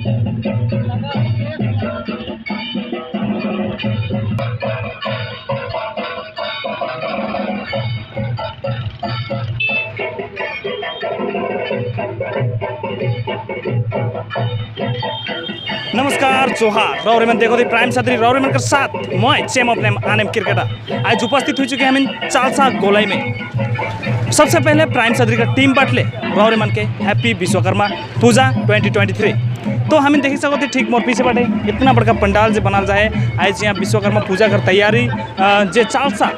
नमस्कार जोहार रौरेमन देखो थी प्राइम छतरी रौरेमन के साथ मैं चेम ऑफ नेम आनेम क्रिकेटर आज उपस्थित हो चुके हैं हम चालसा गोलाई में। सबसे पहले प्राइम छतरी का टीम बाटले रौरेमन के हैप्पी विश्वकर्मा पूजा 2023। तो हम देख सकते थे ठीक मोर पीछे बाटे इतना बड़का पंडाल जो बनाल जाए। आज यहाँ विश्वकर्मा पूजा कर तैयारी जे चालसा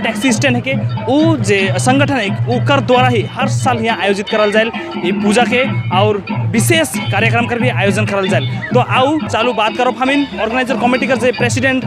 टैक्सी स्टैंड है के उ जे संगठन है उकर द्वारा ही हर साल यहाँ आयोजित करल जाए ये पूजा के और विशेष कार्यक्रम कर भी आयोजन करल जाए। तो आओ चालू बात करो हम ऑर्गेनाइजर कमेटी का जे प्रेसिडेंट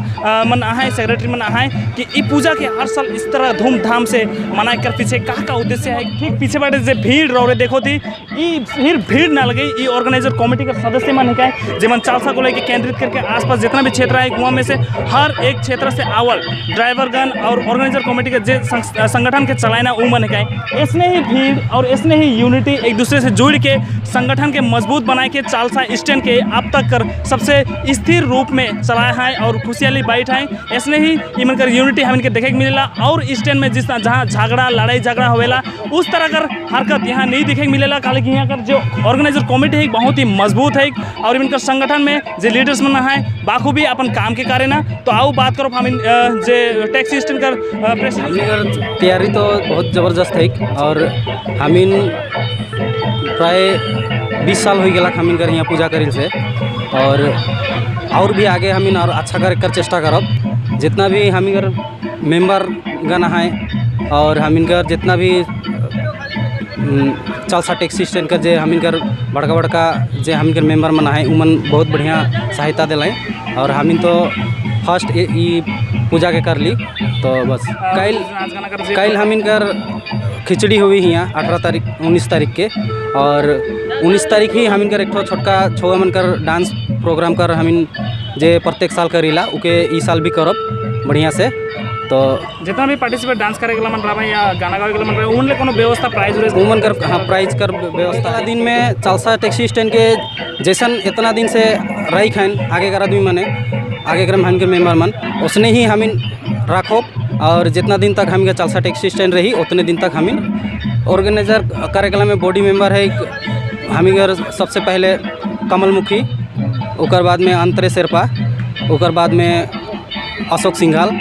मन आए सेक्रेटरी मन आए कि ये पूजा के हर साल इस तरह धूमधाम से मनाए कर पीछे का उद्देश्य है। ठीक पीछे बाटे जे भीड़ रहे देखो थी ये फिर भीड़ ना लगे ये ऑर्गेनाइजर कमेटी का सदस्य मन है जे मन चालसा को लेके केंद्रित करके आसपास जितना भी क्षेत्र है वहाँ में से हर एक क्षेत्र से आवल ड्राइवरगण और ऑर्गेनाइजर कमेटी के जे संगठन के चलाना उ मन है। इसने ही भीड़ और इसने ही यूनिटी एक दूसरे से जुड़ के संगठन के मजबूत बनाए के चालसा स्टैंड के अब तक कर सबसे स्थिर रूप में चलाए हैं और खुशहाली बैठ है। इसने ही इमन कर यूनिटी हम इनके देखे के मिलेला और स्टैंड में जिस जहाँ झगड़ा लड़ाई झगड़ा होवेला उस तरह कर हरकत यहाँ नहीं देखे के मिलेला। काले कि यहाँ कर जो ऑर्गेनाइजर कमेटी है बहुत ही मजबूत है और इनका संगठन में जो लीडर्स मन है बाखूबी अपन काम के कार्य ना। तो आओ बात करो हम जे टैक्सी स्टैंड कर प्रेसिडेंट। तैयारी तो बहुत ज़बरदस्त है और हमीन प्राय 20 साल हो गया हमीन कर यहाँ पूजा करिल से और भी आगे हमीन और अच्छा करे कर चेष्टा करब। जितना भी हमीन कर मेंबर गण है और हमीन कर जितना भी चालसा टैक्सी स्टैंड कर जे हमीन कर बड़का बड़का जे हमीन कर मेंबर मन है उमन बहुत बढ़िया सहायता दिलाए और हमीन तो फर्स्ट ई पूजा के कर ली। तो बस कल हमीन कर खिचड़ी हुई यहाँ 18 तारीख 19 तारीख के और 19 तारीख ही हमीन कर एक छोटका छुआ मन कर डांस प्रोग्राम कर हमीन जे प्रत्येक साल करीला उके ई साल भी करब बढ़िया से। तो जितना भी पार्टिसिपेट डांस करे के मन रहा या गाना गावे के मन रहा उन ले कोनो व्यवस्था प्राइज उराइज उमन कर हाँ प्राइज कर व्यवस्था दिन में चालसा टैक्सी स्टैंड के जैसन इतना दिन से रही खान आगे कर आदमी मने आगे कर हमन के मेंबर मन उसने ही हमीन रखो और जितना दिन तक हम चालसा टैक्सी स्टैंड रही उतने दिन तक हमीन ऑर्गेनाइजर कार्यक्रम में बॉडी मेंबर है हमीन सबसे पहले कमल मुखी, ओकर बाद में अंतरे शेरपा, ओकर बाद में अशोक सिंघाल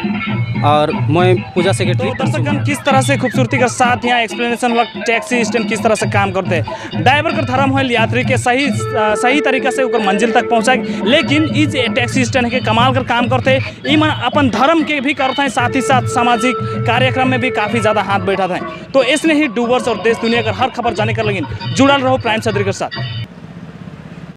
और मैं पूजा सेक्रेटरी। तो दर्शकगण किस तरह से खूबसूरती के साथ यहाँ एक्सप्लेनेशन हुआ टैक्सी स्टैंड किस तरह से काम करते हैं। ड्राइवर का धर्म है यात्री के सही सही तरीका से ओकर मंजिल तक पहुँचाए, लेकिन इस टैक्सी स्टैंड के कमाल कर काम करते ई मन अपन धर्म के भी करते हैं, साथ ही साथ सामाजिक कार्यक्रम में भी काफ़ी ज़्यादा हाथ बैठा था। तो इसने ही डुवर्स और देश दुनिया का हर खबर जाने कर लगिन जुड़ल रहो प्राइम छतरी के साथ।